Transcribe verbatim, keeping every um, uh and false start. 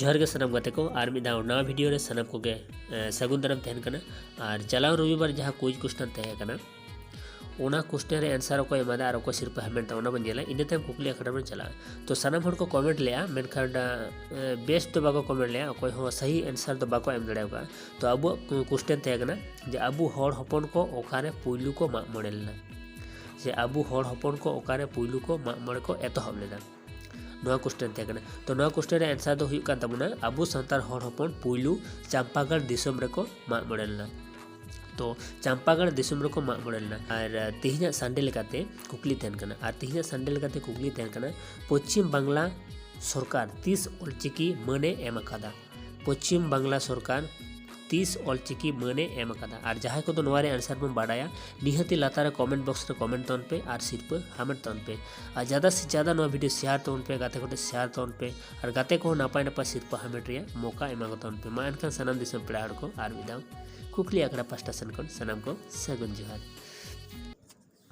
ᱡᱚᱦᱟᱨ ᱜᱮ ᱥᱟᱱᱟᱢ ᱜᱟᱛᱮ ᱠᱚ, ᱟᱨ ᱢᱤᱫ ᱫᱷᱟᱣ ᱱᱟᱣᱟ ᱵᱷᱤᱰᱤᱭᱳ ᱨᱮ ᱥᱟᱱᱟᱢ ᱠᱚᱜᱮ ᱮ, ᱥᱟᱹᱜᱩᱱ ᱫᱟᱨᱟᱢ ᱛᱟᱦᱮᱱ ᱠᱟᱱᱟ᱾ ᱟᱨ ᱪᱟᱞᱟᱣ ᱨᱚᱵᱤᱵᱟᱨ ᱡᱟᱦᱟᱸ ᱠᱩᱭᱤᱡᱽ ᱠᱚᱥᱪᱮᱱ ᱛᱟᱦᱮᱸ ᱠᱟᱱᱟ, ᱚᱱᱟ ᱠᱚᱥᱪᱮᱱ ᱨᱮ ᱟᱱᱥᱟᱨ ᱚᱠᱚᱭ ᱮᱢᱟᱫᱟ ᱟᱨ ᱚᱠᱚᱭ ᱥᱤᱨᱯᱟᱹ ᱦᱟᱢᱮᱴ ᱫᱟ, ᱚᱱᱟ ᱵᱚᱱ ᱧᱮᱞᱟ᱾ ᱤᱱᱟᱹ ᱛᱟᱭᱚᱢ ᱠᱩᱠᱞᱤ ᱟᱠᱷᱲᱟ ᱵᱚᱱ ᱪᱟᱞᱟᱜᱼᱟ᱾ ᱛᱚ ᱥᱟᱱᱟᱢ ᱦᱚᱲ ᱠᱚ ᱠᱚᱢᱮᱱᱴ ᱞᱮᱜᱼᱟ, ᱢᱮᱱᱠᱷᱟᱱ ᱮ, ᱵᱮᱥ ᱫᱚ ᱵᱟᱠᱚ ᱠᱚᱢᱮᱱᱴ ᱞᱮᱜᱼᱟ, ᱚᱠᱚᱭ ᱦᱚᱸ ᱥᱟᱹᱦᱤ ᱟᱱᱥᱟᱨ ᱫᱚ ᱵᱟᱠᱚ ᱮᱢ ᱫᱟᱲᱮ ᱟᱠᱟᱫᱼᱟ᱾ ᱛᱚ ᱟᱵᱚᱣᱟᱜ ᱠᱚᱥᱪᱮᱱ ᱛᱟᱦᱮᱸ ᱠᱟᱱᱟ ᱡᱮ ᱟᱵᱚ ᱦᱚᱲ ᱦᱚᱯᱚᱱ ᱠᱚ ᱚᱠᱟᱨᱮ ᱯᱩᱭᱞᱩ ᱠᱚ ᱢᱟᱜ ᱢᱚᱬᱮ ᱞᱮᱱᱟ, ᱥᱮ ᱟᱵᱚ ᱦᱚᱲ ᱦᱚᱯᱚᱱ ᱠᱚ ᱚᱠᱟᱨᱮ ᱯᱩᱭᱞᱩ ᱠᱚ ᱢᱟᱜ ᱢᱚᱬᱮ ᱠᱚ ᱮᱛᱚᱦᱚᱵ ᱞᱮᱫᱟ, ᱱᱚᱣᱟ ᱠᱚᱥᱪᱮᱱ ᱛᱟᱦᱮᱸ ᱠᱟᱱᱟ᱾ ᱛᱚ ᱱᱚᱣᱟ ᱠᱚᱥᱪᱮᱱ ᱨᱮ ᱟᱱᱥᱟᱨ ᱫᱚ ᱦᱩᱭᱩᱜ ᱠᱟᱱ ᱛᱟᱵᱚᱱᱟ, ᱟᱵᱚ ᱥᱟᱱᱛᱟᱲ ᱦᱚᱲ ᱦᱚᱯᱚᱱ ᱯᱩᱭᱞᱩ ᱪᱟᱢᱯᱟᱜᱟᱲ ᱫᱤᱥᱚᱢ ᱨᱮᱠᱚ ᱢᱟᱜ ᱢᱚᱬᱮ ᱞᱮᱱᱟ᱾ ᱛᱚ ᱪᱟᱢᱯᱟᱜᱟᱲ ᱫᱤᱥᱚᱢ ᱨᱮᱠᱚ ᱢᱟᱜ ᱢᱚᱬᱮ ᱞᱮᱱᱟ᱾ ᱟᱨ ᱛᱮᱦᱮᱧᱟᱜ ᱥᱟᱱᱰᱮ ᱞᱮᱠᱟᱛᱮ ᱠᱩᱠᱞᱤ ᱛᱟᱦᱮᱱ ᱠᱟᱱᱟ, ᱟᱨ ᱛᱮᱦᱮᱧᱟᱜ ᱥᱟᱱᱰᱮ ᱞᱮᱠᱟᱛᱮ ᱠᱩᱠᱞᱤ ᱛᱟᱦᱮᱱ ᱠᱟᱱᱟ, ᱯᱚᱪᱷᱤᱢ ᱵᱟᱝᱞᱟ ᱥᱚᱨᱠᱟᱨ ᱛᱤᱥ ᱚᱞᱪᱤᱠᱤ ᱢᱟᱹᱱᱮ ᱮᱢ ᱟᱠᱟᱫᱟ? ᱯᱚᱪᱷᱤᱢ ᱵᱟᱝᱞᱟ ᱥᱚᱨᱠᱟᱨ ᱛᱤᱥ ᱚᱞᱪᱤᱠᱤ ᱢᱟᱹᱱᱮ ᱮᱢ ᱟᱠᱟᱫᱟ? ᱟᱨ ᱡᱟᱦᱟᱸᱭ ᱠᱚᱫᱚ ᱱᱚᱣᱟ ᱨᱮᱭᱟᱜ ᱟᱱᱥᱟᱨ ᱵᱚᱱ ᱵᱟᱰᱟᱭᱟ, ᱱᱤᱦᱟᱹᱛᱤ ᱞᱟᱛᱟᱨ ᱨᱮ ᱠᱚᱢᱮᱱᱴ ᱵᱚᱠᱥ ᱨᱮ ᱠᱚᱢᱮᱱᱴ ᱛᱟᱵᱚᱱ ᱯᱮ ᱟᱨ ᱥᱤᱨᱯᱟᱹ ᱦᱟᱢᱮᱴ ᱛᱟᱵᱚᱱ ᱯᱮ᱾ ᱟᱨ ᱡᱟᱫᱟ ᱥᱮ ᱡᱟᱫᱟ ᱱᱚᱣᱟ ᱵᱷᱤᱰᱤᱭᱳ ᱥᱮᱭᱟᱨ ᱛᱟᱵᱚᱱ ᱯᱮ, ᱜᱟᱛᱮ ᱠᱚᱴᱷᱮᱱ ᱥᱮᱭᱟᱨ ᱛᱟᱵᱚᱱ ᱯᱮ, ᱟᱨ ᱜᱟᱛᱮ ᱠᱚᱦᱚᱸ ᱱᱟᱯᱟᱭ ᱱᱟᱯᱟᱭ ᱥᱤᱨᱯᱟᱹ ᱦᱟᱢᱮᱴ ᱨᱮᱭᱟᱜ ᱢᱚᱠᱟ ᱮᱢᱟ ᱠᱚ ᱛᱟᱵᱚᱱ ᱯᱮ᱾ ᱢᱟ ᱮᱱᱠᱷᱟᱱ ᱥᱟᱱᱟᱢ ᱫᱤᱥᱚᱢ ᱯᱮᱲᱟ ᱦᱚᱲ ᱠᱚ ᱟᱨ ᱢᱤᱫ ᱫᱷᱟᱣ ᱠᱩᱠᱞᱤ ᱟᱠᱷᱲᱟ ᱯᱟᱦᱴᱟ ᱥᱮᱱ ᱠᱷᱚᱱ ᱥᱟᱱᱟᱢ ᱠᱚ ᱥᱟᱹᱜᱩᱱ ᱡᱚᱦᱟᱨ᱾